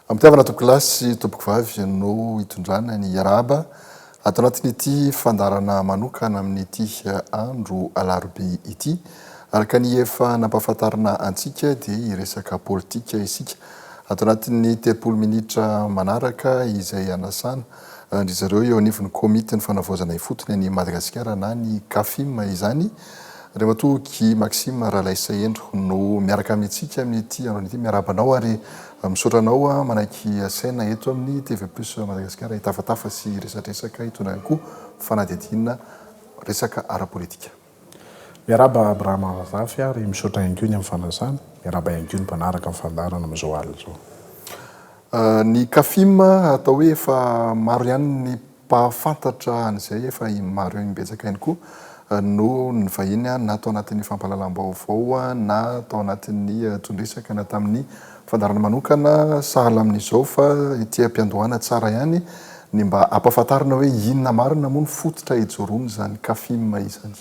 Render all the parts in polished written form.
Am-pitiavana tompokolahy sy tompokovavy no hitondrana ny hiarahaba ato anatin'ity fandaharana manokana amin'ity andro alarobia ity. Araka ny efa nampahafantarina antsika dia hiresaka politika isika ato anatin'ny 30 minitra manaraka izay hanasana an-dry zareo eo anivon'ny komitin'ny fanavaozana ifotony an'i Madagasikara na ny CAFIM izany. Andriamatoa Guy Maxime Ralaisahendro no miaraka amintsika amin'ity androany ity. Miarahaba anao ary misaotra anao manaiky asaina eto amin'ny TV Plus Madagasikara hitafatafa sy hiresadresaka hitondra ihany koa fanadihadiana resaka ara-politika. Miarahaba Abraham Razafy ary misaotra ihany koa ny amin'ny fanasana. Miarahaba ihany koa ny mpanaraka ny fandaharana amin'izao alina izao. Ny CAFIM atao hoe efa maro ihany ny mpahafantatra an'izay efa maro imbetsaka ihany koa no nivahiny na tao anatin'ny fampahalalam-baovao na tao anatin'ny tondresaka na tamin'ny fandaharana manokana sahala amin'izao fa ety am-piandohana tsara ihany ny mba hampahafantarina hoe inona marina moa ny fototra ijoroan'izany CAFIM izany.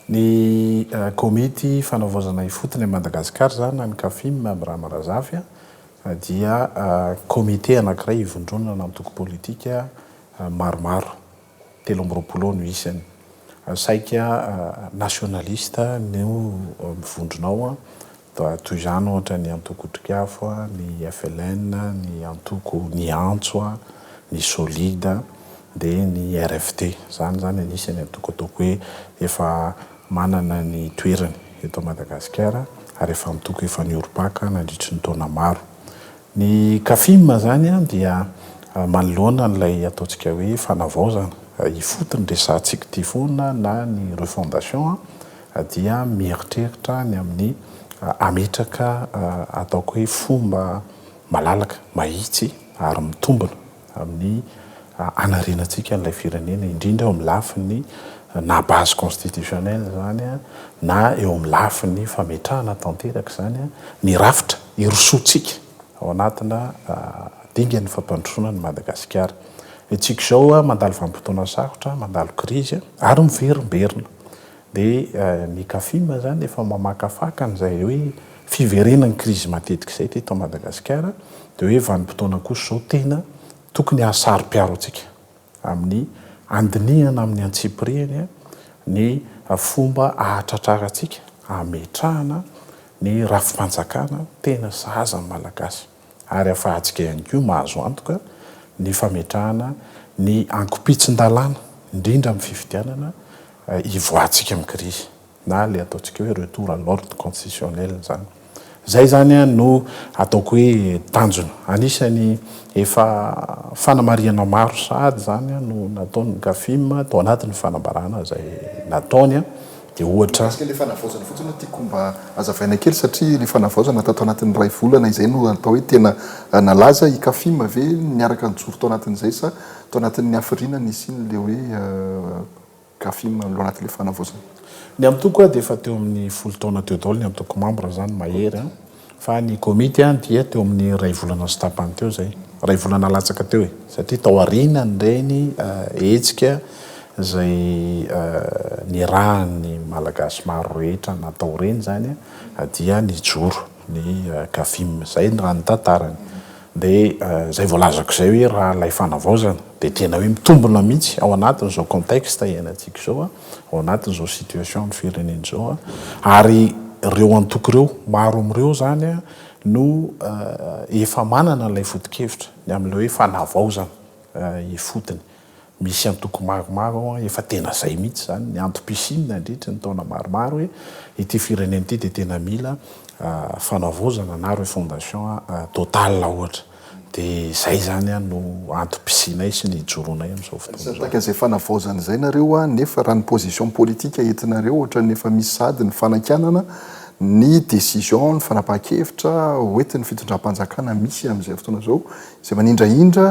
Ny komity fanavaozana ifotony an'i Madagasikara izany na ny CAFIM Abraham Razafy dia komite anankiray ivondronana antoko politika maromaro, 23 eo no isany. Saika nationaliste no mivondrona ao, toy izany ohatra ny antoko Otrikafo, ny FLN, ny antoko Ny Antso, ny Solida, dia ny RFD. Izany izany anisan'ny antoko ataoko hoe efa manana ny toerany eto Madagasikara ary efa antoko efa niorim-paka nandritry ny taona maro. Ny Cafim izany dia manoloana an'ilay ataontsika hoe fanavaozana ifotony resahantsika ity foana na ny refondation dia mieritreritra ny amin'ny hametraka ataoko hoe fomba malalaka, mahitsy ary mitombina amin'ny hanarenantsika an'ilay firenena, indrindra eo amin'ny lafiny na base constitutionnelle izany na eo amin'ny lafiny fametrahana tanteraka izany ny rafitra hirosoantsika ao anatina dingan'ny fampandrosoana an'i Madagasikara. Isika izao mandalo vanim-potoana sarotra, mandalo krizy ary miverimberina. Dia ny CAFIM izany efa mamakafaka an'izay hoe fiverenan'ny krizy matetika izay teto Madagasikara, dia hoe vanim-potoana kosa izao tena tokony hahasaro-piaro antsika amin'ny handinihana amin'ny antsipirihany ny fomba hahatratrarantsika hametrahana ny rafi-panjakana tena sahaza ny Malagasy ary ahafahantsika ihany koa mahazo antoka ny fametrahana ny ankom-pitsin-dalàna indrindra amin'ny fifidianana hivoahantsika amin'ny krizy na ilay ataontsika hoe retour à l'ordre constitutionnel izany. Izay izany no ataoko hoe tanjona. Anisan'ny efa fanamarihana maro sahady izany no nataon'ny Cafim tao anatin'ny fanambarana izay nataony dia ohatra. Mikasika ilay fanavaozana fotsiny no tiako mba hazavaina kely satria ilay fanavaozana tato anatin'ny iray volana izay no atao hoe tena nalaza. I Cafim ve niaraka nijoro tao anatin'izay sa tao anatin'ny hafiriana nisian'ilay hoe Cafim ao anatin'ilay fanavaozana. Ny antoko dia efa teo amin'ny 10 taona teo daholo ny antoko membre izany mahery an, fa ny komity dia teo amin'ny iray volana sy tapany teo izay, iray volana latsaka teo e, satria tao aorianan'ireny hetsika izay nirahan'ny Malagasy maro rehetra natao ireny izany dia nijoro ny Cafim, izay raha ny tantarany. Dia izay voalazako izay hoe raha ilay fanavaozana dia tena hoe mitombina mihitsy ao anatin'izao contexte iainantsika izao, ao anatin'izao situation ny firenena izao, ary ireo antoko ireo, maro amin'ireo izany no efa manana ilay foto-kevitra ny amin'ilay hoe fanavaozana ifotony. Misy antoko maromaro ao efa tena izay mihitsy izany ny antom-pisiany nandritry ny taona maromaro hoe ity firenena ity dia tena mila fanavaozana na refondation totale ohatra. Dia izay izany no antom-pisianay sy ny ijoroanay amin'izao fotoana izao. Anisan'ny tahaka izay fanavaozana izay nareo nefa raha ny position politique entinareo ohatran'ny efa misy sahady ny fanakianana ny décision, ny fanapahan-kevitra hoentin'ny fitondram-panjakana misy amin'izay fotoana izao Izay manindrahindra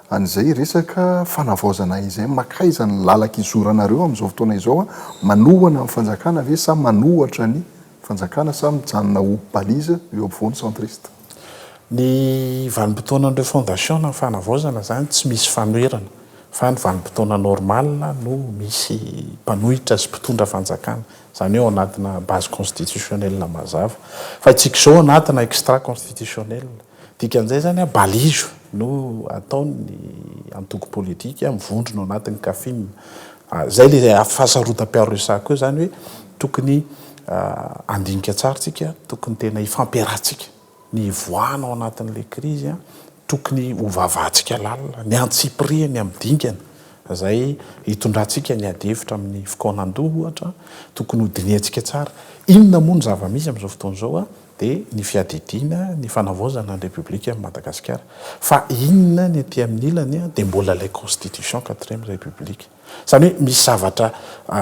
an'izay resaka fanavaozana izay, makaiza ny lalan-kizoranareo amin'izao fotoana izao, manohana ny fanjakana ve sa manohatra ny fanjakana sa mijanona ho balise eo ampovoan'ny centriste? Ny vanim-potoanan'ny refondation na fanavaozana izany tsy misy fanoherana fa ny vanim-potoana normal no misy mpanohitra sy mpitondra fanjakana, izany hoe ao anatina base constitutionnelle mazava. Fa isika izao anatina extra constitutionnelle. Dikan'izay izany balise no ataon'ny antoko politika mivondrona ao anatin'ny Cafim. Izay ilay fahasarotam-piaro resahako eo izany hoe tokony handinika tsara isika, tokony tena hifampiarahantsika ny hivoahana ao anatin'ilay krizy, tokony hovavahantsika lalina ny antsipiriany amin'ny dingana izay hitondrantsika ny adihevitra amin'ny fikaonandoha ohatra, tokony hodinihantsika tsara inona moa ny zava-misy amin'izao fotoana izao dia ny fiadidiana ny fanavaozana ny Repoblikan'i Madagasikara. Fa inona ny aty amin'ny ilany dia mbola ilay constitution quatrième République. Izany hoe misy zavatra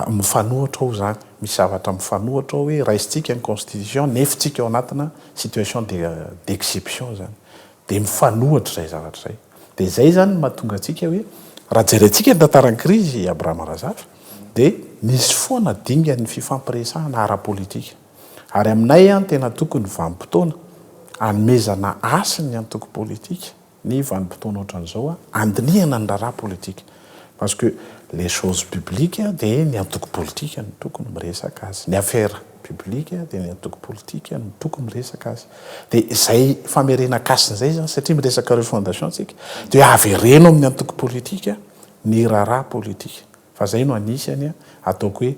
mifanohitra ao izany, misy zavatra mifanohitra ao hoe raisintsika ny constitution nefa tsika ao anatina situation d'exception izany. Dia mifanohitra izay zavatra izay. Dia izay izany no mahatonga antsika hoe raha jerentsika ny tantaran'ny krizy Abraham Razafy dia nisy foana dingan'ny fifampiresahana ara-politika. Ary aminay an tena tokony vanim-potoana anomezana hasiny ny antoko politika ny vanim-potoana ohatran'izao an, andinihana ny raharaha politika parce que les choses publiques dia ny antoko politika no tokony miresaka azy, ny affaires publiques dia ny antoko politika no tokony miresaka azy. Dia izay famerenan-kasina izay izany satria miresaka refondation tsika dia avereno amin'ny antoko politika ny raharaha politika. Fa zay no anisany ataoko hoe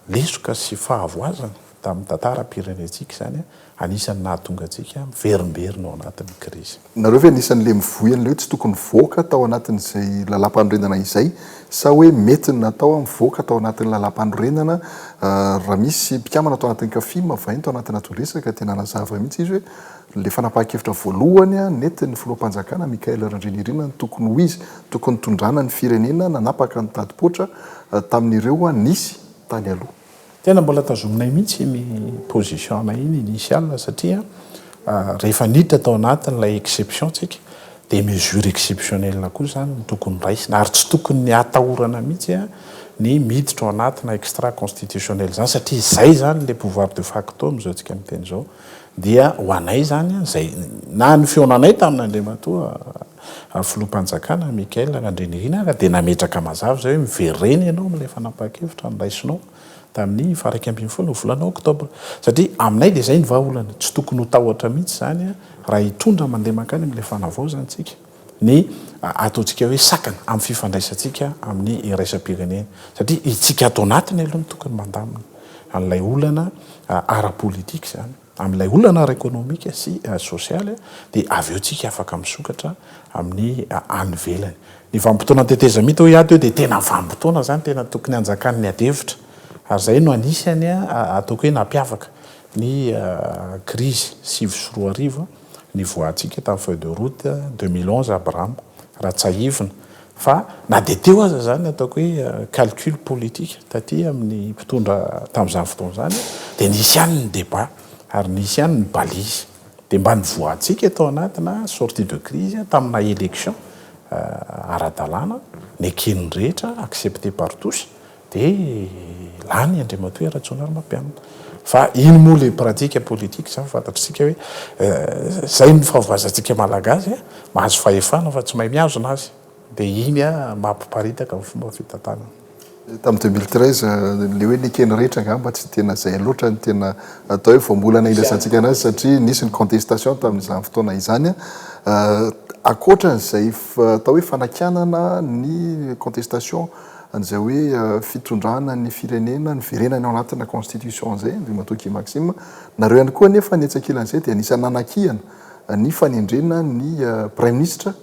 lesoka sy fahavoazana tamin'ny tantaram-pirenentsika izany, anisan'ny nahatonga antsika miverimberina ao anatin'ny krizy. Nareo ve anisan'le mivoy an'le hoe tsy tokony mivoaka tao anatin'izay lalam-panorenana izay sa hoe mety ny natao mivoaka tao anatin'ny lalam-panorenana? Raha misy mpikambana tao anatin'ny Cafim vahiny tao anatina tondresaka dia nanazava mihitsy izy hoe Ilay fanapahan-kevitra voalohany nentin'ny filoham-panjakana Michaël Randrianirina no tokony ho izy, tokony nitondrana ny firenena nanapaka ny tadi-poatra tamin'ireo nisy tany aloha. Tena mbola tazominay mihitsy iny position-nay iny initiale satria rehefa niditra tao anatin'ilay exception tsika dia mesure exceptionnelle koa izany no tokony raisina ary tsy tokony atahorana mihitsy ny miditra ao anatina extra constitutionnel izany satria izay izany ilay pouvoir de facto amin'izao tsika miteny izao. Dia ho anay izany izay na ny fihaonanay tamin'Andriamatoa Filoham-panjakana Michael Randrianirina ary dia nametraka mazava izay hoe miverena ianao amin'ilay fanapahan-kevitra noraisinao tamin'ny faha 11 ny volana oktobra. Satria aminay dia izay ny vahaolana, tsy tokony ho tahotra mihitsy izany raha hitondra mandeha mankany amin'ilay fanavaozana isika ny ataontsika hoe sakana amin'ny fifandraisantsika amin'ny iraisam-pirenena. Satria isika ato anatiny aloha no tokony mandamina an'ilay olana ara-politika izany, amin'ilay olana ara-ekonomika sy sosialy, dia avy eo tsika afaka misokatra amin'ny any ivelany. Ny vanim-potoanan'ny tetezamita hoy aho teo dia tena vanim-potoana izany tena tokony hanjakan'ny adihevitra, ary izay no anisany ataoko hoe nampiavaka ny krizy 2009 nivoahantsika tamin'ny feuille de route 2011 Abraham raha tsahivina fa na dia teo aza izany ataoko hoe calcul politique taty amin'ny mpitondra tamin'izany fotoana izany dia nisy ihany ny débat ary nisy ihany ny balise dia mba nivoahantsika tao anatina sortie de crise tamina élection ara-dalàna neken'ny rehetra accepté par tous Dia lany Andriamatoa Rajaonarimampianina. Fa iny moa ilay pratique politique izany fantatr'isika hoe izay no fahavoazantsika Malagasy, mahazo fahefana fa tsy mahay mihazona azy. Dia iny mampiparitaka ny fomba fitantanana. Tamin'ny 2013, ilay hoe neken'ny rehetra angamba tsy tena izay loatra no tena atao hoe voambolana ilazantsika anazy satria nisy ny contestation tamin'izany fotoana izany. Ankoatran'izay atao hoe fanakianana ny contestation an'izay hoe fitondrana ny firenena niverenany ao anatina constitution izay Andriamatoa Guy Maxime, nareo ihany koa anefa ny etsy ankilan'izay dia anisan'ny nanakihana ny fanendrena ny praiminisitra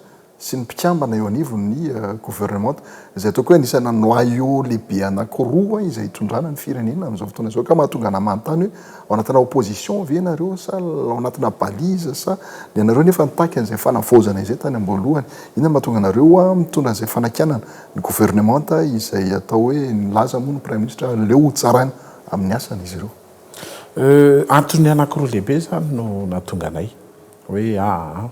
sy ny mpikambana eo anivon'ny gouvernemanta izay ataoko hoe anisan'ny noyau lehibe anankiroa izay hitondrana ny firenena amin'izao fotoana izao ka mahatonga anah manontany hoe ao anatina opposition ve nareo sa ao anatina balise sa ny anareo nefa nitaky an'izay fanavaozana izay tany am-boalohany inona no mahatonga anareo mitondra an'izay fanakianana Ny governemanta izay atao hoe nilaza moa ny praiminisitra aleo ho tsaraina amin'ny asany izy ireo. Antony anankiroa lehibe izany no nahatonga anay hoe aa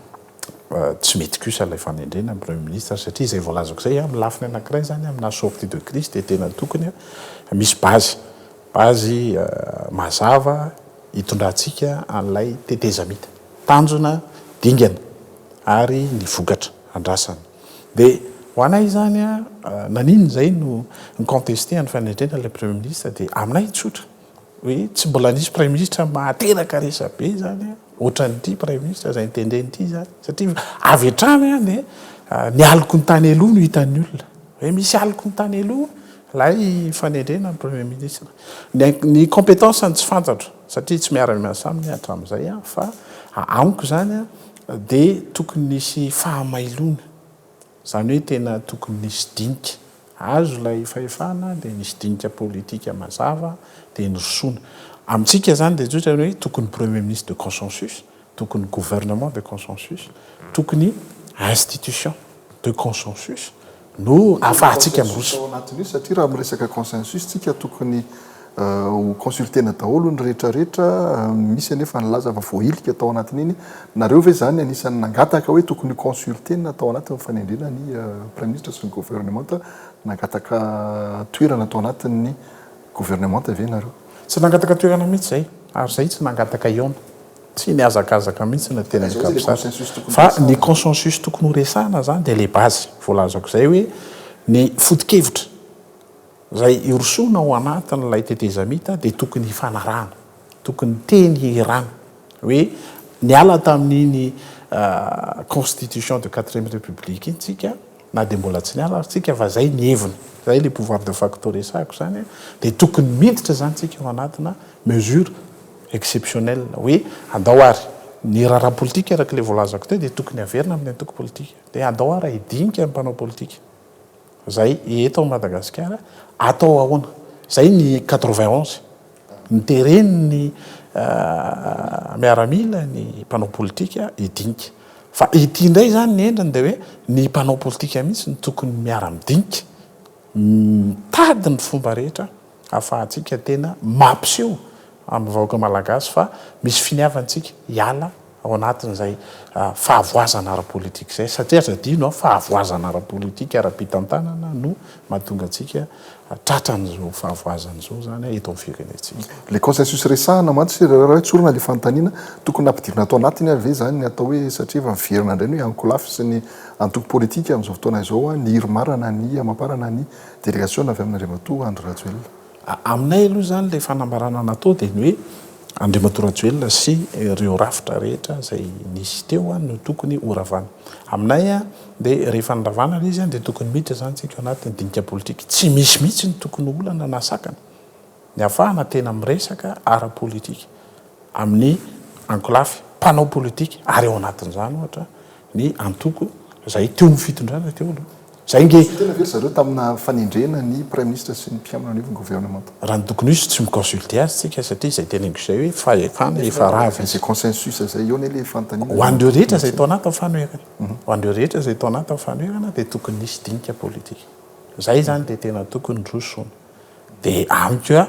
tsy mety kosa ilay fanendrena ny premier ministre satria izay voalazako izay amin'ny lafiny anankiray izany amina sortie de crise dia tena tokony misy base, base mazava hitondrantsika an'ilay tetezamita, tanjona, dingana ary ny vokatra andrasana. Dia ho anay izany an, naninona izay no ni-contester ny fanendrena ilay Premier Ministre dia aminay tsotra. Hoe tsy mbola nisy praiminisitra mahateraka resabe izany ohatran'ity praiminisitra izay notendrena ity izany. Satria avy hatrany dia ny aloky ny tany aloha no hitan'ny olona. Hoe misy aloky ny tany aloha ilay fanendrena ny premier ministre. Ny ny compétence-ny tsy fantatro satria tsy miara-miasa aminy hatramin'izay aho fa amiko izany dia tokony nisy fahamailoana. Izany hoe tena tokony nisy dinika. Azo ilay fahefana dia nisy dinika politika mazava dia nirosoana. Amintsika izany dia tsotra ny hoe tokony premier ministre de consensus, tokony gouvernement de consensus, tokony institution de consensus no ahafahantsika miroso. Ao anatin'io satria raha miresaka consensus tsika tokony ho consulter-na daholo ny rehetra rehetra, misy anefa nilaza fa voahilika tao anatin'iny, nareo ve izany anisan'ny nangataka hoe tokony ho consulter-na tao anatin'ny fanendrena ny praiminisitra sy ny governemanta, nangataka toerana tao anatin'ny governemanta ve nareo? Tsy nangataka toerana mihitsy izay, ary izay tsy nangataka hihaona, tsy nihazakazaka mihitsy na teny amin'ny Capsat, fa ny consensus tokony ho resahana izany dia ilay base voalazako izay hoe ny foto-kevitra. Izay hirosoana ao anatin'ilay tetezamita dia tokony hifanarahana, tokony teny hihirana hoe niala tamin'iny constitution de quatrième république iny tsika na dia mbola tsy niala ary tsika fa izay ny heviny, izay ilay pouvoir de facto resahiko izany dia tokony miditra izany tsika ao anatina mesure exceptionnelle hoe andao ary ny raharaha politika araka ilay voalazako teo dia tokony haverina amin'ny antoko politika dia andao ary hidinika ny mpanao politika. Zay eto Madagasikara atao ahoana? Zay ny 91 niteren'ny miaramila ny mpanao politika hidinika. Fa ity indray zany ny endriny dia hoe ny mpanao politika mihitsy no tokony miara-midinika, mitady ny fomba rehetra ahafahantsika tena mampiseho amin'ny vahoaka malagasy fa misy finiavantsika hiala ao anatin'izay fahavoazana ara-politika izay, satria aza adino fahavoazana ara-politika, ara-pitantanana no mahatonga antsika tratran'izao fahavoazana izao izany eto amin'ny firenentsika. Ilay consensus resahana mantsy, raha hoe tsorina ilay fanontaniana, tokony nampidirina tao anatiny ary ve izany ny atao hoe, satria efa miverina indray ny hoe ankolafy sy ny antoko politika amin'izao fotoana izao, ny IRMAR na ny Amapar na ny delegasiona avy amin'Andriamatoa Andry Rajoelina. Aminay aloha izany ilay fanambarana natao dia ny hoe Andriamatoa Rajoelina sy ireo rafitra rehetra izay nisy teo no tokony horavana. Aminay dia rehefa niravana ilay izy dia tokony miditra izany isika ao anatin'ny dinika politika. Tsy misy mihitsy ny tokony ho olana na sakana. Ny ahafahana tena miresaka ara-politika amin'ny ankolafy mpanao politika ary ao anatin'izany ohatra ny antoko izay teo amin'ny fitondrana teo aloha. Izay ange. Tena ve ry zareo tamina fanendrena ny praiminisitra sy ny mpikambana anivon'ny governemanta? Raha ny tokony ho izy tsy mi-consulter azy tsika satria izay teneniko izay hoe fahefana efa rava izy. Izay consensus izay eo anie ilay fanontaniana. Ho an'ireo rehetra izay tao anatin'ny fanoherana, ho an'ireo rehetra izay tao anatin'ny fanoherana dia tokony nisy dinika politika. Izay izany dia tena tokony rosoana. Dia amiko a,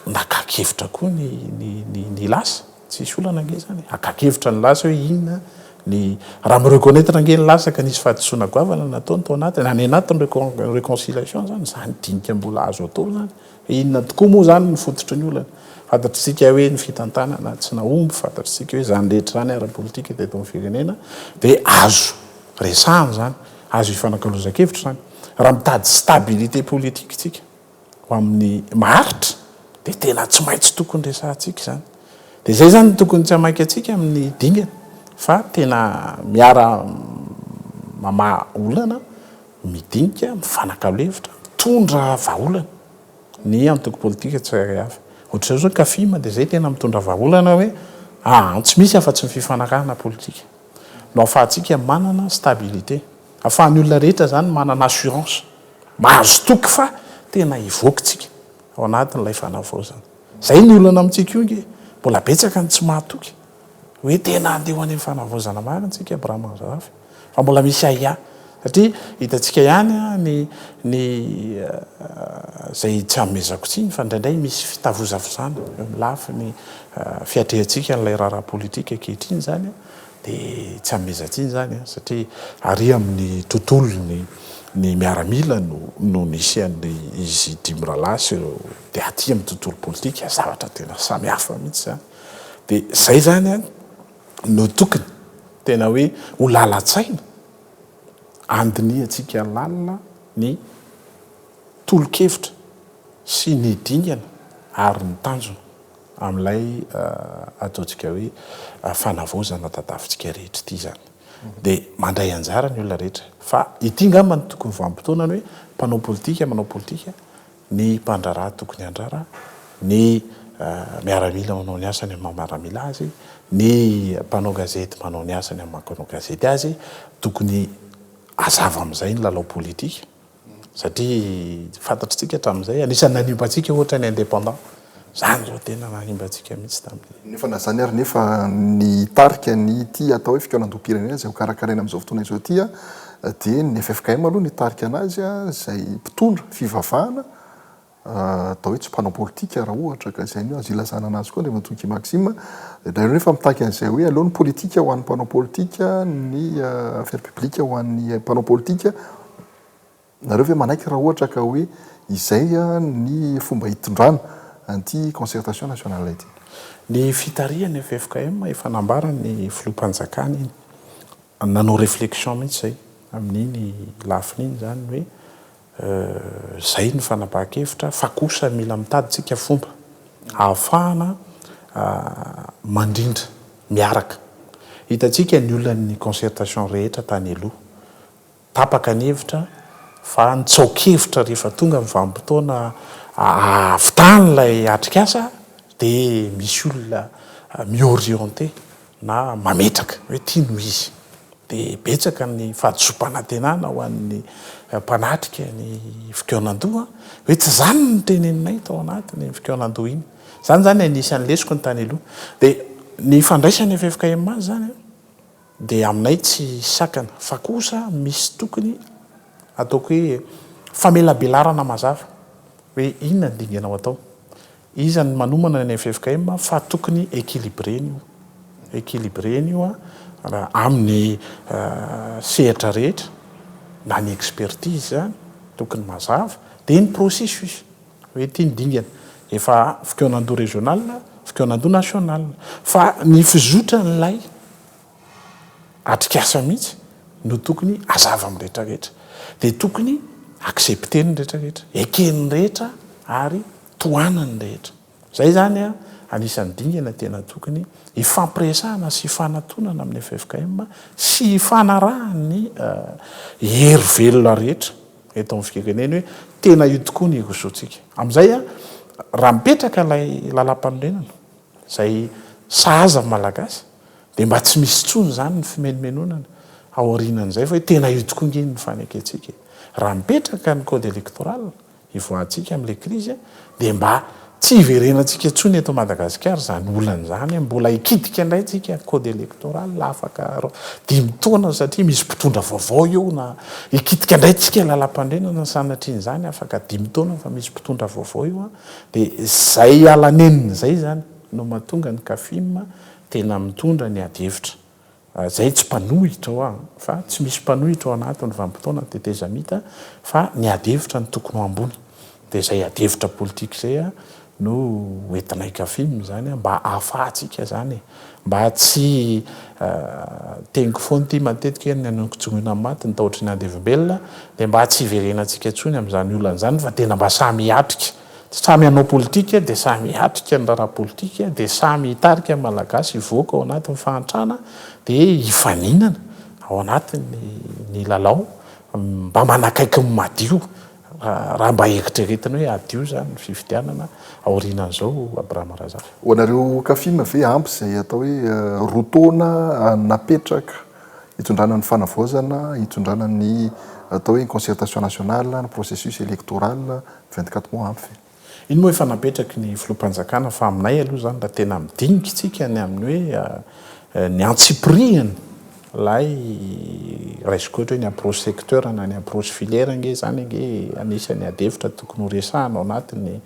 naka-kevitra koa ny ny ny lasa, tsisy olana ange izany e, haka-kevitra ny lasa hoe inona ny, raha mi-reconnaitre ange ny lasa ka nisy fahadisoana goavana nataony tao anatiny, any anatin'ny reconciliation izany, izany dinika mbola azo atao izany, hoe inona tokoa moa izany ny fototry ny olana, fantatr'isika hoe ny fitantanana tsy nahomby, fantatr'isika hoe izany rehetra izany ara-politika teto amin'ny firenena, dia azo resahana izany, azo ifanakalozan-kevitra izany, raha mitady stabilité politique isika. ho amin'ny maharitra dia tena tsy maintsy tokony resahantsika izany. Dia izay izany no tokony tsy hamaika antsika amin'ny dingana fa tena miara mamaha olana, midinika, mifanakalo hevitra, mitondra vahaolana ny antoko politika tsirairay avy. Ohatr'izao izao ny Cafim dia izay tena mitondra vahaolana hoe aa tsy misy afa-tsy ny fifanarahana politika no ahafahantsika manana stabilité, ahafahan'ny olona rehetra izany manana assurance. Mahazo toky fa tena hivoaka tsika ao anatin'ilay fanavaozana. Izay ny olana amintsika io ange. Mbola betsaka ny tsy mahatoky hoe tena handeha ho any amin'ny fanavaozana marina tsika Abraham Razafy. Fa mbola misy ahiahy. Satria hitantsika ihany ny ny izay tsy hanomezako tsiny fa indraindray misy fitavozavozana eo amin'ny lafiny fiatrehantsika an'ilay raharaha politika ankehitriny izany. Dia tsy hanomezan-tsiny izany an, satria ary amin'ny tontolon'ny ny miaramila no no nisy an'ilay izy dimy rahalahy sy ireo, dia aty amin'ny tontolo politika zavatra tena samy hafa mihitsy izany. Dia izay izany an no tokony tena hoe ho lalan-tsaina handinihantsika lalina ny tolo-kevitra sy ny dingana ary ny tanjona. amin'ilay ataontsika hoe fanavaozana tadavintsika rehetra ity izany. Dia mandray anjara ny olona rehetra. Fa ity angamba no tokony vanim-potoanany hoe mpanao politika manao politika, ny mpandraharaha tokony handraharaha, ny miaramila manao ny asany amin'ny maha miaramila azy, ny mpanao gazety manao ny asany amin'ny maha mpanao gazety azy, tokony hazava amin'izay ny lalao politika. Satria fantatritsika hatramin'izay, anisan'ny nanimba antsika ohatra ny indépendant. Izany izao tena nanimba antsika mihitsy tamin'ny. Nefa na izany ary nefa ny hitarika ny ity atao hoe fikaonandoham-pirenena izay ho karakaraina amin'izao fotoana izao ity dia ny ffkm aloha no hitarika anazy izay mpitondra fivavahana atao hoe tsy mpanao politika raha ohatra ka izay no azo ilazana anazy koa Andriamatoa Guy Maxime. Nareo nefa mitaky an'izay hoe aleo ny politika ho an'ny mpanao politika, ny affaire publique ho an'ny mpanao politika. Nareo ve manaiky raha ohatra ka hoe izay ny fomba hitondrana an'ity concertation nationale ity? Ny fitarihan'ny ffkm efa nambaran'ny filoham-panjakana iny, nanao réflexion mihitsy izay amin'iny lafiny iny izany hoe Zay ny fanapahan-kevitra fa kosa mila mitady tsika fomba ahafahana mandrindra miaraka. Hitantsika ny olan'ny concertation rehetra tany aloha. Tapaka ny hevitra fa ny tsaokevitra rehefa tonga ny vanim-potoana ahavitan'ilay atrikasa dia misy olona mi-orienter na mametraka hoe ity no izy. Dia betsaka ny fahadisoam-panantenana ho an'ny mpanatrika ny fikaonandoha hoe tsy izany no noteneninay tao anatin'iny fikaonandoha iny. Izany izany anisan'ny lesoko ny tany aloha. Dia ny fandraisan'ny ffkm azy izany dia aminay tsy sakana fa kosa misy tokony ataoko hoe famelabelarana mazava hoe inona ny dingana ho atao. Iza no manomana ny ffkm fa tokony equilibrena io, equilibrena io amin'ny sehatra rehetra na ny expertise izany tokony mazava dia ny processus hoe ity ny dingana efa fikaonandoha regional, fikaonandoha national fa ny fizotran'ilay atrikasa mihitsy no tokony hazava amin'ny rehetra rehetra dia tokony accepter-n'ny rehetra rehetra, eken'ny rehetra ary tohanan'ny rehetra. Izay izany anisan'ny dingana tena tokony hifampiresahana sy hifanatonana amin'ny ffkm sy hifanarahan'ny hery velona rehetra eto amin'ny firenena hoe tena io tokoa ny hirosoantsika. Amin'izay raha mipetraka ilay lalàmpanorenana izay sahaza ny Malagasy dia mba tsy misy intsony izany ny fimenomenonana aorianan'izay fa hoe tena io tokoa ange ny fanekentsika e. Raha mipetraka ny code électoral hivoahantsika amin'ilay krizy dia mba tsy hiverenantsika intsony eto Madagasikara izany olana izany, mbola hikitika indray tsika code électoral afaka dimy taona satria misy mpitondra vaovao eo na hikitika indray tsika lalampandrenana sanatrian'izany afaka dimy taona fa misy mpitondra vaovao eo dia izay alanenina izay izany no mahatonga ny CAFIM tena mitondra ny adihevitra. Zay tsy mpanohitra hoa fa tsy misy mpanohitra ao anatin'ny vanim-potoana ny tetezamita fa ny ady hevitra no tokony ho ambony. Dia izay ady hevitra politika izay no hoentinay Cafim izany mba ahafahantsika izany e. Mba tsy teniko foana ity matetika hoe ny anonkojonoina ny maty ny tahotry ny andevombelona dia mba tsy hiverenantsika intsony amin'izany olana izany fa tena mba samy hiatrika Samy hanao politika dia samy hiatrika ny raharaha politika dia samy hitarika ny Malagasy hivoaka ao anatin'ny fahantrana dia hifaninana ao anatin'ny ny lalao mba manakaiky ny madio raha mba eritreretina hoe hadio izany ny fifidianana aorianan'izao Abraham Razafy. Ho anareo Cafim ve ampy izay atao hoe roa taona napetraka hitondrana ny fanavaozana, hitondrana ny atao hoe concertation nationale, ny processus électoral, 24 mois ampy ve? Iny moa efa napetraky ny filoham-panjakana fa aminay aloha izany raha tena midinika isika ny amin'ny hoe ny antsipirihany ilay raisiko ohatra hoe ny approche secteur na ny approche filière ange izany ange anisan'ny adihevitra tokony ho resahana ao anatin'ny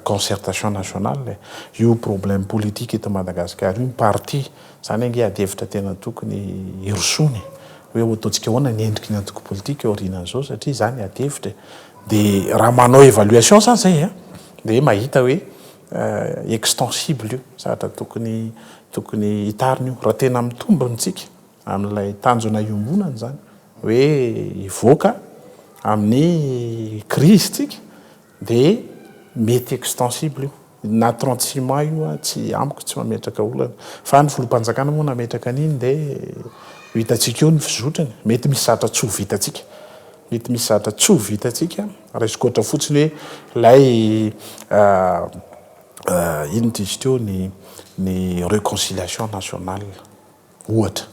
concertation nationale e. Io problème politique eto Madagasikara io ny parti izany ange adihevitra tena tokony hirosoana e. Hoe ho ataontsika ahoana ny endriky ny antoko politika aorianan'izao satria izany adihevitra e. Dia raha manao évaluation zany zay an, dia mahita hoe extensible io, zavatra tokony tokony hitarina io. Raha tena mitombina isika amin'ilay tanjona iombonana izany, hoe hivoaka amin'ny crise tsika, dia mety extensible io. Na 36 mois io an, tsy amiko tsy mametraka olana. Fa ny filoham-panjakana moa nametraka an'iny dia ho hitantsika eo ny fizotrany. Mety misy zavatra tsy ho vitantsika. Mety misy zavatra tsy ho vitantsika, raisiko ohatra fotsiny hoe ilay inona izy teo ny ny reconciliation nationale ohatra.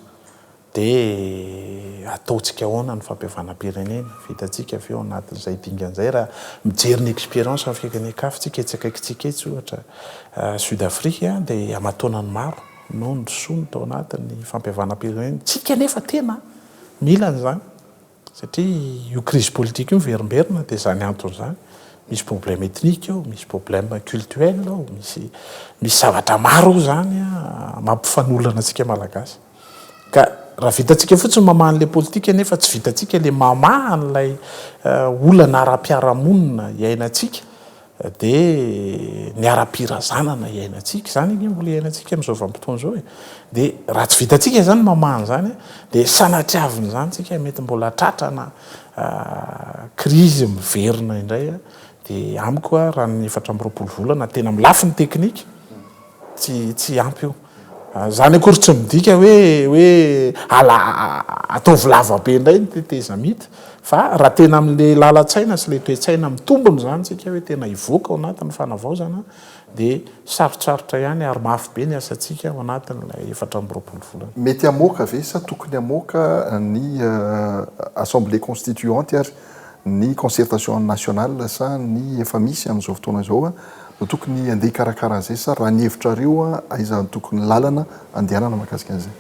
Dia ataontsika ahoana ny fampihavanam-pirenena? Vitantsika ve ao anatin'izay dingana izay raha mijery ny expérience amin'ny firenen-kafa tsika etsy akaikintsika etsy ohatra Sud Afrique dia aman-taonany maro no nirosoany tao anatin'ny fampihavanam-pirenena. Tsika anefa tena mila an'izany satria io crise politique io miverimberina dia izany antony izany. Misy problème ethnique ao, misy problème cultuel ao, misy misy zavatra maro ao izany mampifanolana antsika Malagasy. Ka raha vitantsika fotsiny mamaha an'ilay politika nefa tsy vitantsika ilay mamaha an'ilay olana ara-piarahamonina iainantsika dia ny ara-pirazanana iainantsika, izany ange mbola iainantsika amin'izao vanim-potoana izao e! Dia raha tsy vitantsika izany ny mamaha an'izany dia sanatriavin'izany tsika mety mbola tratrana krizy miverina indray dia amiko raha ny 24 volana tena amin'ny lafiny teknika Tsy tsy ampy io. Zany akory tsy midika hoe hoe ala ataovy lava be indray ny tetezamita fa raha tena amin'le lalan-tsaina sy le toe-tsaina mitombina izany tsika hoe tena hivoaka ao anatin'ny fanavaozana dia sarotsarotra ihany ary mafy be ny asantsika ao anatin'ilay 24 volana. Mety hamoaka ve sa tokony hamoaka ny assemblée constituante ary ny concertation nationale sa ny efa misy amin'izao fotoana izao no tokony handeha hikarakara an'izay sa raha ny hevitrareo aiza no tokony lalana andehanana mahakasika an'izay?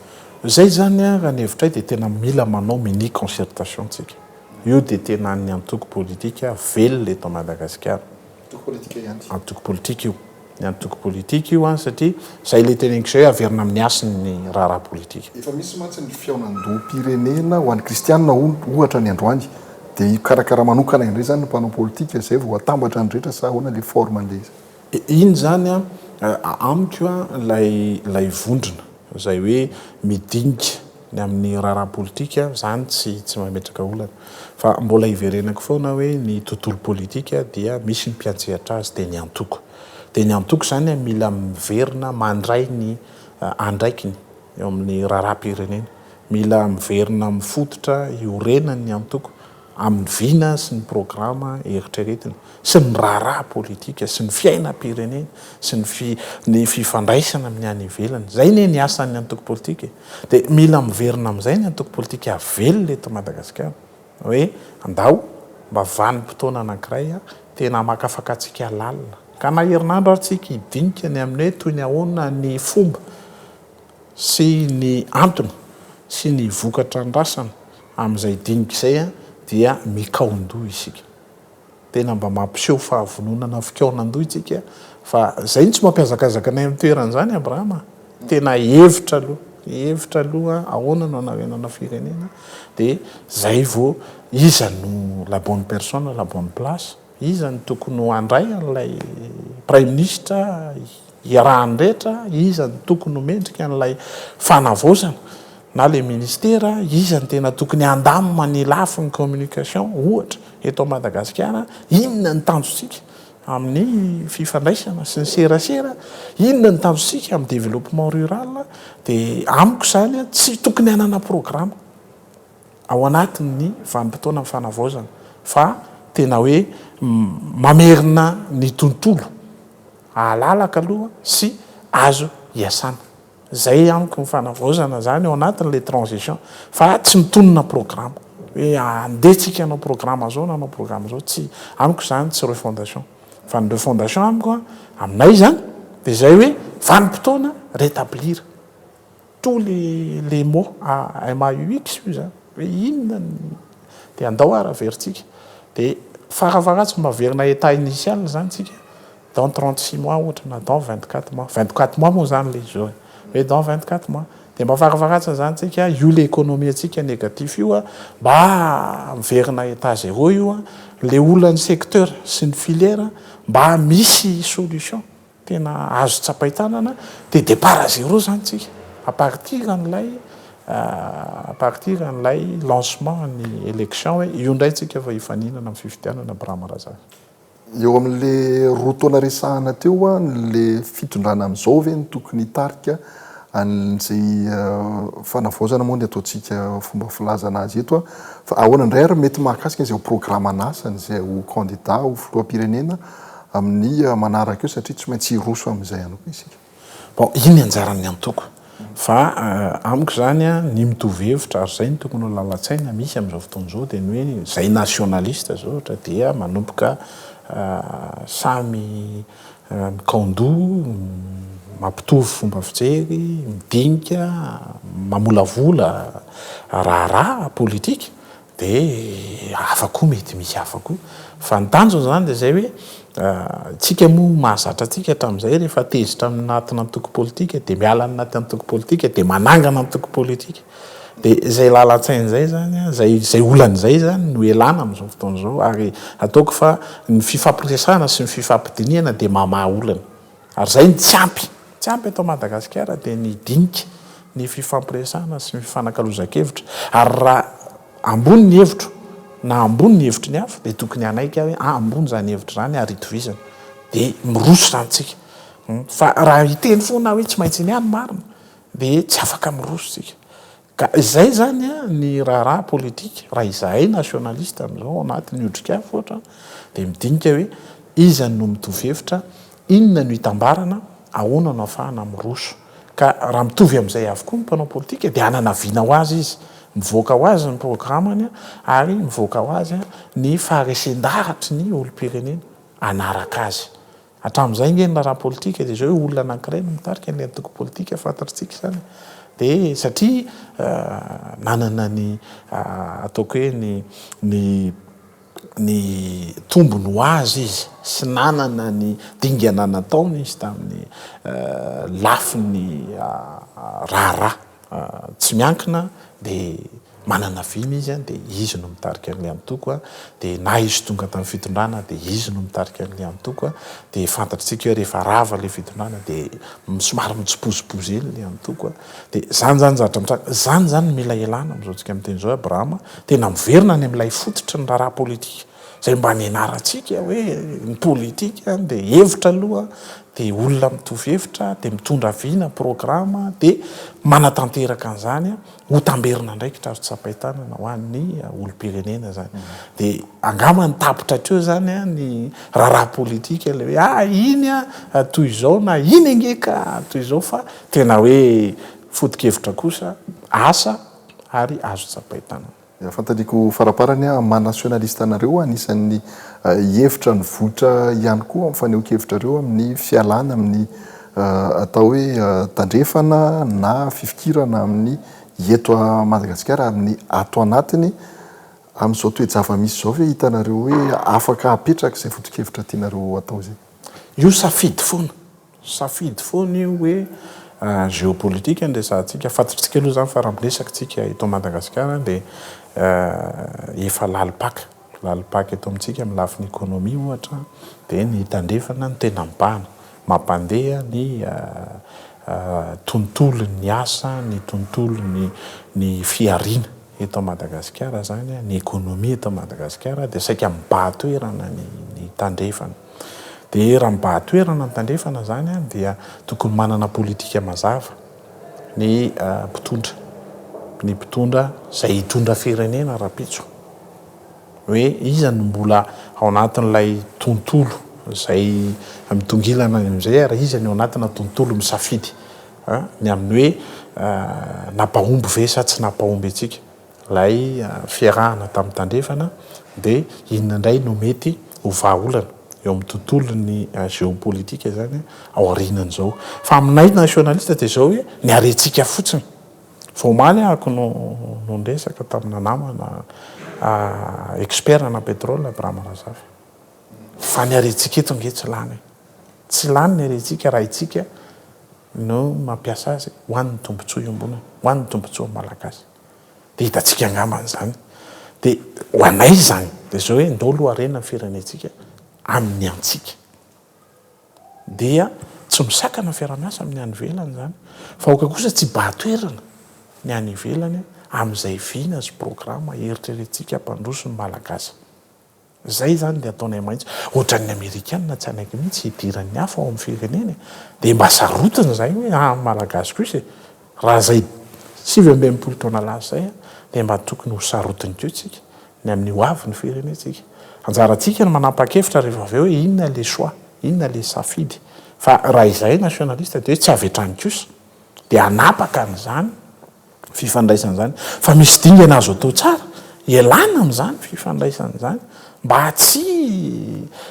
Izay izany raha ny hevitray dia tena mila manao mini concertation tsika. Io dia tena an'ny antoko politika velona eto Madagasikara. Antoko politika ihany. Antoko politika io. Ny antoko politika io an, satria izay ilay teneniko izay averina amin'ny hasiny ny raharaha politika. Efa misy mantsy ny fihaonan-doham-pirenena ho an'ny kristianina ohatra ny androany, dia hikarakara manokana indray izany ny mpanao politika izay vao hatambatra ny rehetra sa ahoana ilay forme an'ilay izy? Iny izany an, amiko an, ilay ilay vondrona izay hoe midinika ny amin'ny raharaha politika izany tsy tsy mametraka olana. Fa mbola iverenako foana hoe ny tontolo politika dia misy ny mpiantsehatra azy dia ny antoko. Dia ny antoko izany mila miverina mandray ny andraikiny eo amin'ny raharaham-pirenena. Mila miverina mifototra iorenan'ny antoko amin'ny vina sy ny programa eritreretina sy ny raharaha politika sy ny fiainam-pirenena sy ny fi ny fifandraisana amin'ny any ivelany. Izay anie ny asan'ny antoko politika e. Dia mila miverina amin'izay ny antoko politika velona eto Madagasikara. Hoe andao mba vanim-potoana anankiray tena hamakafakantsika lalina. Ka na herinandro ary tsika hidinika ny amin'ny hoe toy ny ahoana ny fomba sy ny antony sy ny vokatra andrasana amin'izay dinika izay dia mikaon-doha isika. Tena mba mampiseho fahavononana fikaonan-doha isika fa izay no tsy mampihazakazaka anay amin'ny toerana izany Abrahama a! Tena hevitra aloha, hevitra aloha ahoana no hanarenana firenena dia izay vao iza no la bonne personne à la bonne place, iza no tokony ho handray an'ilay praiminisitra iarahan'ny rehetra, iza no tokony ho mendrika an'ilay fanavaozana na ilay ministera, iza no tena tokony handamina ny lafiny communication ohatra eto Madagasikara, inona ny tanjontsika amin'ny fifandraisana sy ny serasera, inona ny tanjontsika amin'ny développement rural, dia amiko izany tsy tokony hanana programa ao anatin'ny vanim-potoanan'ny fanavaozana fa tena hoe mamerina ny tontolo halalaka aloha sy azo iasana. Zay amiko ny fanavaozana zany ao anatin'ilay transition fa tsy mitonona programa hoe andeha tsika hanao programa zao na hanao programa zao tsy amiko zany tsy refondation fa ny refondation amiko an aminay zany de zay hoe vanim-potoana rétablir tous les les mots MAUX io zany hoe inona ny de andao ary averintsika de farafaharatsiny mba averina état initial zany tsika Dans 36 mois ohatra na dans 24 mois, 24 mois moa zany le izy zao e, hoe dans 24 mois de mba farafaharatsiny zany tsika io le économie antsika négatif io a, mba miverina état zéro io a, le olan'ny secteur sy ny filière mba misy solution tena azo tsapain-tanana de départ à zéro zany tsika à partir an'ilay à partir an'ilay lancement ny élection hoe io ndray tsika vao hifaninana amin'ny fifidianana Abraham Razafy. Eo amin'le roa taona resahana teo an, le fitondrana amin'izao ve no tokony hitarika an'izay fanavaozana moa ny ataontsika fomba filazana azy eto an, fa ahoana indray ary mety mahakasika izay ho programan'asany izay ho candidat ho filoham-pirenena amin'ny manaraka eo satria tsy maintsy hiroso amin'izay ihany koa isika. Bon, iny anjaran'ny antoko. Fa amiko izany ny mitovy hevitra ary izay no tokony ho lalan-tsaina misy amin'izao fotoana izao dia ny hoe izay nationaliste izao ohatra dia manomboka samy mikaon-doha, mampitovy fomba fijery, midinika, mamolavola raharaha politika. Dia hafa koa mety misy hafa koa. Fa ny tanjona izany dia izay hoe tsika moa mahazatra antsika hatramin'izay rehefa tezitra anatina antoko politika dia miala any anaty antoko politika dia manangana antoko politika. Dia izay lalan-tsaina izay izany an, izay izay olana izay izany no ialana amin'izao fotoana izao ary ataoko fa ny fifampiresahana sy ny fifampidinihana dia mamaha olana. Ary izay no tsy ampy. Tsy ampy eto Madagasikara dia ny dinika, ny fifampiresahana sy ny fifanakalozan-kevitra. Ary raha ambony ny hevitro na ambony ny hevitry ny hafa dia tokony hanaiky aho hoe ah ambony izany hevitra izany ary itovizana. Dia miroso izany tsika. Fa raha hiteny foana aho hoe tsy maintsy ny ahy no marina dia tsy afaka miroso tsika. Ka izay izany ny raharaha politika, raha izahay nationaliste amin'izao ao anatin'ny otrikafo ohatra dia midinika hoe iza no mitovy hevitra, inona no itambarana, ahoana no ahafahana miroso. Ka raha mitovy amin'izay avokoa ny mpanao politika dia hanana vina ho azy izy, mivoaka ho azy ny programany ary mivoaka ho azy ny faharesen-dahatry ny olom-pirenena hanaraka azy. Hatramin'izay ange ny raharaha politika dia izao hoe olona anankiray no mitarika ny antoko politika fantatritsika izany e. Dia satria nanana ny ataoko hoe ny ny ny tombony ho azy izy sy nanana ny dingana nataony izy tamin'ny lafiny raharaha tsy miankina dia manana vina izy dia izy no mitarika an'ilay antoko dia na izy tonga tamin'ny fitondrana dia izy no mitarika an'ilay antoko dia fantatritsika hoe rehefa rava ilay fitondrana dia somary mitsipozipozy eny ilay antoko dia izany zany zavatra mitranga izany zany no mila ialana amin'izao tsika miteny izao Abrahama tena miverina any amin'ilay fototry ny raharaha politika izay mba nianarantsika hoe ny politika dia hevitra aloha dia olona mitovy hevitra dia mitondra vina programa dia manatanteraka an'izany ho tamberin'andraikitra azo tsapain-tanana ho an'ny olom-pirenena izany. Dia angamba ny tapitra hatreo izany ny raharaha politika ilay hoe ah iny ah toy izao na iny ange ka toy izao fa tena hoe foto-kevitra kosa asa ary azo tsapain-tanana. Fantaniako faraparany aho, maha nationaliste anareo anisan'ny hevitra nivoitra ihany koa amin'ny fanehoan-kevitrareo amin'ny fialana amin'ny atao hoe tandrefana na fifikirana amin'ny eto Madagasikara amin'ny ato anatiny. Amin'izao toe-java-misy izao ve hitanareo hoe afaka apetraka izay foto-kevitra tianareo atao izay? Io safidy foana. Safidy foana io hoe géopolitique no resahantsika. Fantatritsika aloha izany fa raha miresaka isika eto Madagasikara dia efa lalim-paka. Lalim-paka eto amintsika amin'ny lafiny économie ohatra dia ny tandrefana no tena mibahana. Mampandeha ny tontolon'ny asa, ny tontolon'ny ny fihariana eto Madagasikara izany, ny économie eto Madagasikara dia saika mibahan-toerana ny tandrefana. Dia raha mibahan-toerana ny tandrefana izany dia tokony manana politika mazava ny mpitondra, ny mpitondra izay hitondra firenena rahampitso. Hoe iza no mbola ao anatin'ilay tontolo izay mitongilana any amin'izay ary iza no ao anatina tontolo misafidy ny amin'ny hoe nampahomby ve sa tsy nampahomby antsika ilay fiarahana tamin'ny tandrefana dia inona indray no mety ho vahaolana eo amin'ny tontolon'ny géopolitique izany aorianan'izao. Fa aminay nationaliste dia izao hoe ny harentsika fotsiny. Vao omaly ahako no no niresaka tamina namana expert ana pétrole Abraham Razafy. Fa ny harentsika eto ange tsy lany e. Tsy lany ny harentsika raha itsika no mampiasa azy ho an'ny tombontsoa iombonana, ho an'ny tombontsoan'ny Malagasy. Dia hitantsika angambany izany. Dia ho anay izany dia izao hoe ndao aloha harena ny firenentsika amin'ny antsika. Dia tsy misakana ny fiaraha-miasa amin'ny any ivelany izany, fa aoka kosa tsy hibahan-toerana ny any ivelany amin'izay vina sy programa eritreretintsika hampandroso ny Malagasy. Zay zany le ataonay maitso. Ohatran'ny amerikana tsy hanaiky mihitsy hidiran'ny hafa ao amin'ny fireneny e. Dia mba sarotiny zay hoe amin'ny malagasy kosa e. Raha zay 69 taona lasa zay dia mba tokony ho sarotiny koa tsika ny amin'ny ho avin'ny firenentsika. Anjarantsika ny manapa-kevitra rehefa avy eo hoe inona le choix, inona le safidy. Fa raha izahay nationaliste dia hoe tsy avy hatrany kosa dia hanapaka an'izany fifandraisana izany fa misy dingana azo atao tsara ialana amin'izany fifandraisana izany mba tsy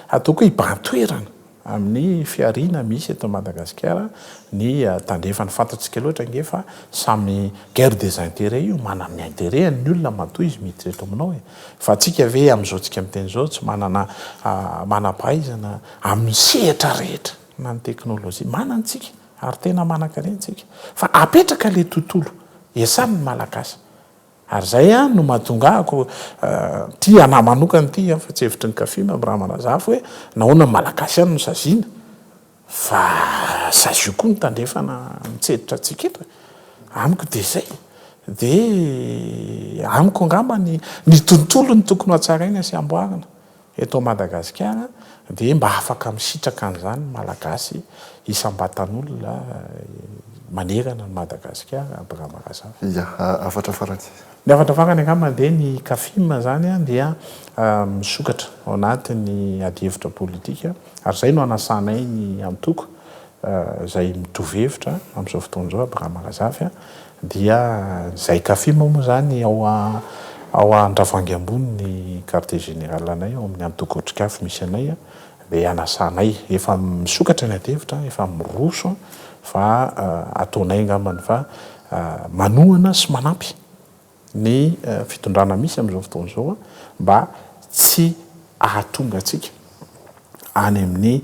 ataoko hoe hibahan-toerana amin'ny fihariana misy eto Madagasikara ny tandrefana. Fantatsika loatra ange fa samy guerre des intérêts io, manana ny intérêt-ny ny olona matoa izy miditra eto aminao e. Fa antsika ve amin'izao tsika miteny izao tsy manana manam-pahaizana amin'ny sehatra rehetra na ny teknolojia? Manana tsika. Ary tena manankarena tsika. Fa apetraka le tontolo iasany ny Malagasy. Ary zay an no mahatonga ahako ty anah manokana ty an fa tsy hevitry ny Kafim Abraham Razafy hoe nahoana ny Malagasy ihany no saziana fa sazio koa ny tandrefana mitseditra antsika eto e. Amiko dia zay. Dia amiko angamba ny ny tontolo no tokony ho hatsaraina sy hamboarina. Eto Madagasikara dia mba afaka misitraka an'izany ny Malagasy isam-batan'olona manerana an'i Madagasikara, Abraham Razafy. Ia, hafatra farany. Ny hafatra farany angamba dia ny Cafim izany dia misokatra ao anatin'ny adihevitra politika ary izay no anasanay ny antoko izay mitovy hevitra amin'izao fotoana izao, Abraham Razafy, dia izay Cafim moa izany ao ao Andravoahangy ambony ny quartier général anay ao amin'ny antoko Otrikafo misy anay dia anasanay, efa misokatra ny adihevitra, efa miroso fa ataonay angambany fa manohana sy manampy ny fitondrana misy amin'izao fotoana izao mba tsy hahatonga antsika any amin'ny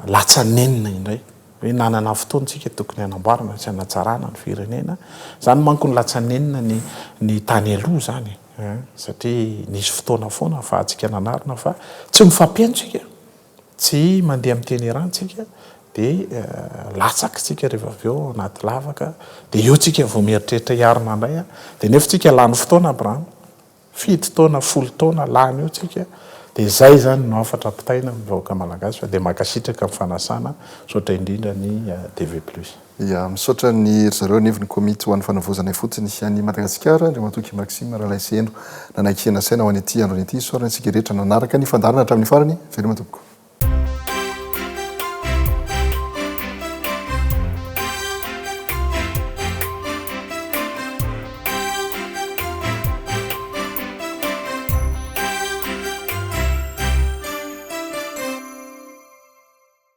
latsa-nenina indray, hoe nanana fotoana isika tokony hanamboarana sy hanatsarana ny firenena, izany manko ny latsa-nenina ny ny tany aloha izany e, satria nisy fotoana foana ahafahantsika nanarina fa tsy mifampihaino isika. Tsy mandeha amin'ny teny Iran tsika dia latsaka tsika rehefa avy eo ao anaty lavaka dia eo tsika vao mieritreritra hiarina indray an, dia nefa tsika lany fotoana Abraham, 7 taona, 10 taona lany eo tsika, dia izay izany no hafatra ampitaina amin'ny vahoaka malagasy fa dia mankasitraka amin'ny fanasana, misaotra indrindra ny TV plus. Ya, misaotra ny ry zareo anivon'ny komity ho an'ny fanavaozana ifotony an'i Madagasikara, Andriamatoa Guy Maxime Ralaiseheno, nanaiky nasaina ho any ity androany ity. Isaorana isika rehetra nanaraka ny fandaharana hatramin'ny farany. Veloma tompoko.